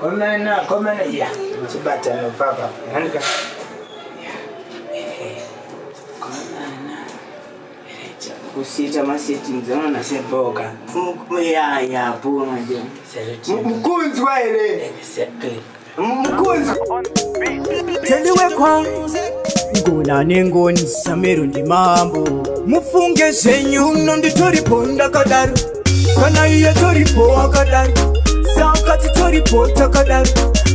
Komana, komana, ya. Chibata nopapa. Hanika. Komana. Kusita masettings anoona seboka. Ya, ya, po manje. Mukunzwa here? Exactly. Mukunzwa. Teliwe kwa ngona nengoni Samero ndimambo mufunge zvenyu uno nditoripo ndakadaro kana iye toripo akadaro saka titoripo takadaro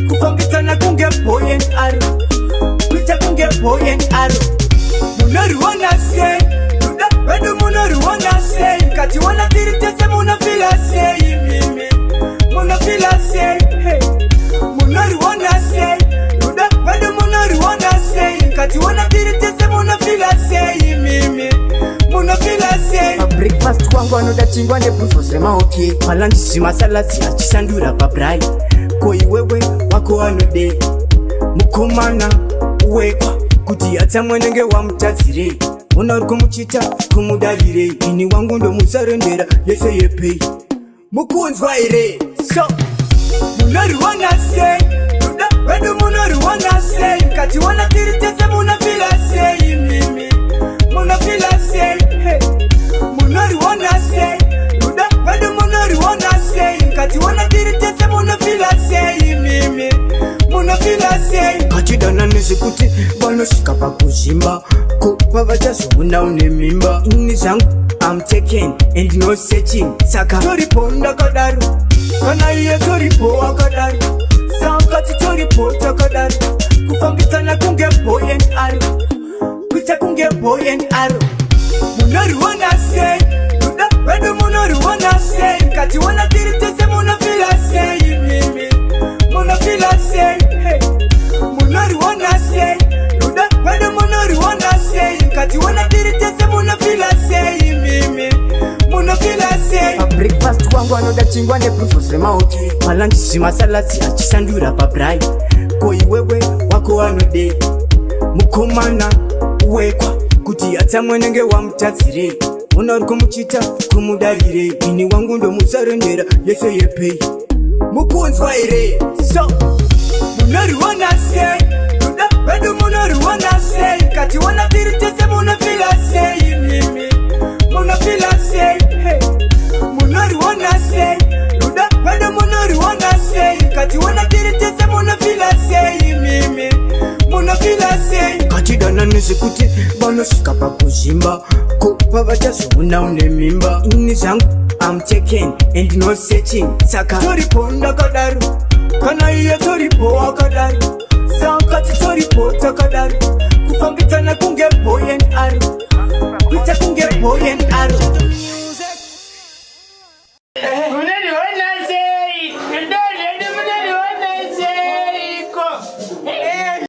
kufambidzana kunge bow and arrow kuita kunge bow and arrow munoriona sei rudo rwedu munoriona sei mukationa tiri tese munofila sei mimi munofila sei hey. Munoriona sei rudo rwedu munoriona sei mukationa tiri tese munofila sei mimi munofila sei. Pabreakfast kwangu anoda chingwa nebhurufos remaOK, palunch zvimasaladzi achisandura pabraai. Ko iwewe wako anodei? Mukomana wekwa kuti atsamwenenge wamutadzirei? Ona uri kumuchita kumudarirei? Ini wangu ndomusarendera yese yepei. Mukunzwa here? So munoriona sei rudo rwedu? Munoriona sei? Mukationa tiri tese munofila sei mimi? Munofila sei? Hey. Munoriona sei rudo rwedu? Munoriona sei? Mukationa tiri tese munofila sei mimi? Munofila sei? Kachidana nezvekuti vanosvika pakuzvimba kupa vachazoona une mimba. Ini zvangu I'm taken and no searching, saka toripo ndakadaro kana iye toripo akadaro saka titoripo takadaro kufambidzana kunge bow and arrow kuita kunge bow and arrow. Munoriona sei rudo rwedu? Munoriona sei? Mukationa tiri tese munofila sei mimi? Munofila sei? Hey. Munoriona sei rudo rwedu? Munoriona sei? Mukationa tiri tese munofila sei mimi? Munofila sei? Pabreakfast kwangu anoda chingwa nebhurufos remaOK, palunch zvimasaladzi achisandura pabraai. Ko iwewe wako anodei? Mukomana wekwa kuti atsamwenenge wamutadzirei? Ona uri kumuchita kumudarirei? Ini wangu ndomusarendera yese yepei. Mukunzwa here? So munoriona sei rudo rwedu? Munoriona sei? Mukationa tiri tese munofila sei mimi? Munofila sei? Hey. Munoriona sei rudo rwedu? Munoriona sei? Mukationa tiri tese munofila sei mimi? Munofila sei? Kachidana nezvekuti vanosvika pakuzvimba kupa vachazoona une mimba. Ini zvangu I'm taken and no searching, saka toripo ndakadaro kana iye toripo akadaro saka titoripo takadaro kufambidzana kunge bow and arrow kuita kunge bow and arrow.